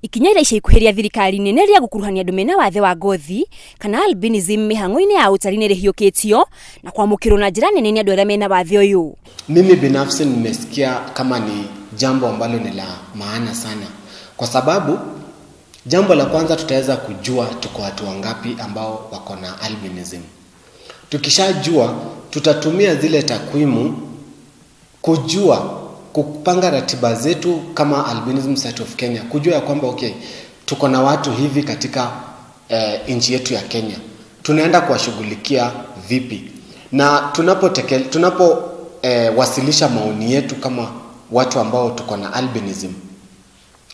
Ikinya rĩa ica ikuhĩ rĩa thirikari nene rĩa gũkuruhania andũ mena wathe wa ngothi kana albinism mĩhang'o-inĩ ya ũtari nĩ rĩhiũkĩtio na kwamũkĩrwo na njĩra nene nĩ andũ arĩa mena wathe ũyũ. Mimi binafsi nimesikia kama ni jambo ambalo ni la maana sana, kwa sababu jambo la kwanza tutaweza kujua tuko watu wangapi ambao wako na albinism. Tukishajua tutatumia zile takwimu kujua kupanga ratiba zetu kama Albinism Society of Kenya, kujua ya kwamba okay, tuko na watu hivi katika nchi yetu ya Kenya, tunaenda kuwashughulikia vipi, na tunapo wasilisha maoni yetu kama watu ambao tuko na albinism,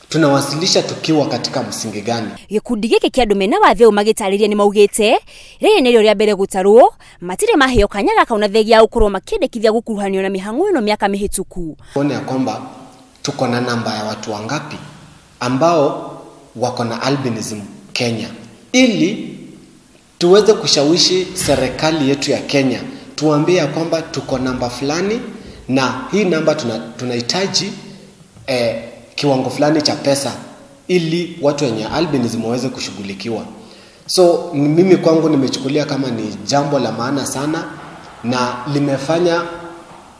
tunawasilisha tukiwa katika msingi gani? Gĩkundi gĩkĩ kĩa andũ mena wathe ũyũ magĩtarĩria nĩ maugĩte rĩrĩ nĩrĩo rĩa mbere gũtarwo, matirĩ maheo kanya gaka ona thengia ya gũkorwo makĩendekithia gũkuruhanio na mĩhang'o ĩno mĩaka mĩhĩtũku. Tuone ya kwamba tuko na namba ya watu wangapi ambao wako na albinism Kenya, ili tuweze kushawishi serikali yetu ya Kenya, tuambie ya kwamba tuko namba fulani na hii namba tunahitaji kiwango fulani cha pesa ili watu wenye albinism waweze kushughulikiwa. So mimi kwangu nimechukulia kama ni jambo la maana sana, na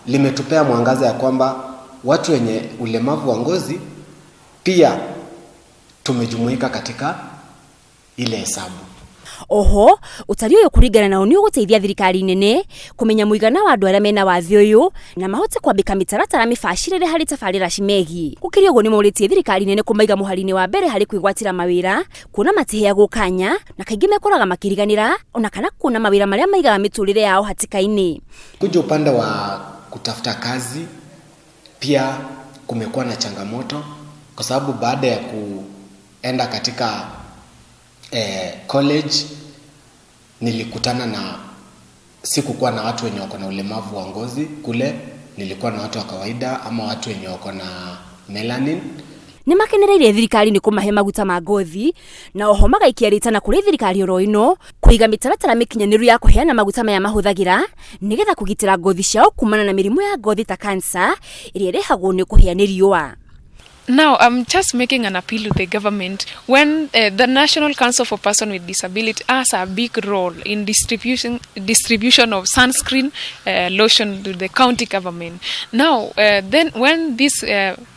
limetupea mwangaza ya kwamba watu wenye ulemavu wa ngozi pia tumejumuika katika ile hesabu. Oho ũtari ũyũ kũringana nao nĩ ũgũteithia thirikari nene kũmenya mũigana wa andũ arĩa mena wathe ũyũ na mahote kwambĩka mĩtaratara mĩbacĩrĩre harĩ tabarĩra cimegiĩ. Gũkĩrĩ ũguo nĩ morĩtie thirikari nene kũmaiga mũhari-inĩ wa mbere harĩ kwĩgwatĩra mawĩra, kuona matiheagwo kanya na kaingĩ mekoraga makĩriganĩra ona kana kuona mawĩra marĩa maigaga mĩtũrĩre yao hatĩka-inĩ. Kuja upande wa kutafuta kazi pia kumekuwa na changamoto, kwa sababu baada ya kuenda katika college nilikutana na, sikukuwa na watu wenye wako na ulemavu wa ngozi kule, nilikuwa na watu wa kawaida ama watu wenye wako na melanin. Nĩ makenereire thirikari nĩ kũmahe maguta ma ngothi, na oho magaikia rĩtana kũrĩ thirikari oro ĩno kũiga mĩtaratara mĩkinyanĩru ya kũheana maguta maya mahũthagĩra nĩgetha kũgitĩra ngothi ciao kumana na mĩrimũ ya ngothi ta kansa ĩrĩa ĩrehagwo nĩ kũhĩa nĩ riũa. Now, I'm just making an appeal to the government. When the National Council for Persons with Disability has a big role in distribution of sunscreen lotion to the county government. Now, then when this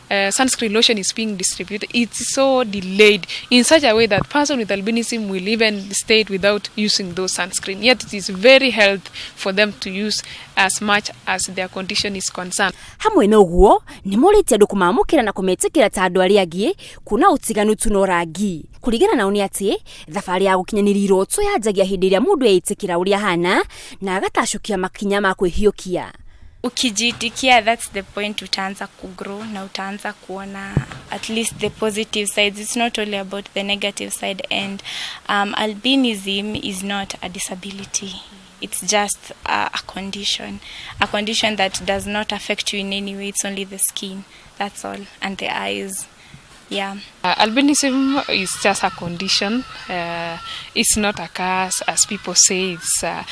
sunscreen lotion is being distributed, it's so delayed in such a way that person with albinism will even stay without using those sunscreen. Yet it is very health for them to use as much as their condition is concerned. Hamwe na ũguo nĩ morĩtie andũ kũmamũkĩra na kũmetĩkĩra ta andũ arĩa angĩ, kuona ũtiganu tu no rangi. Kũringana nao nĩ atĩ thabarĩ ya gũkinyanĩria iroto yanjagia hĩndĩ ĩrĩa mũndũ eĩtĩkĩra ũrĩa ahana na agatacũkia makinya ma kwĩhiũkia. Ukijiitikia, that's the point utaanza kugrow na utaanza kuona at least the positive sides. It's not only about the negative side. And albinism is not a disability. It's just a condition, a condition that does not affect you in any way. It's only the skin, that's all, and the eyes, yeah. Albinism is just a condition. It's not a curse, as people say it's a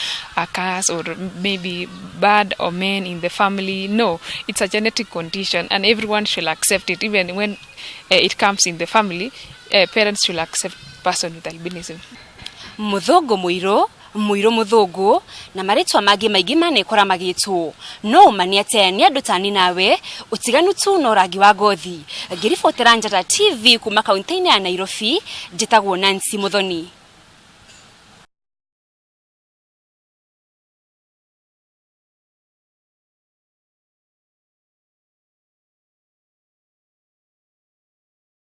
curse or maybe bad omen in the family. No, it's a genetic condition, and everyone should accept it. Even when it comes in the family, parents should accept person with albinism. Mũthũngũ mũirũ, mũirũ mũthũngũ na marĩtwa mangĩ maingĩ manekora magĩtwo, no ũma nĩ atĩ nĩ andũ tani nawe, ũtiganu tu no rangi wa ngothi. Ngĩribotera Njata TV kuma kaunti-inĩ ya Nairobi, njĩtagwo Nancy Muthoni.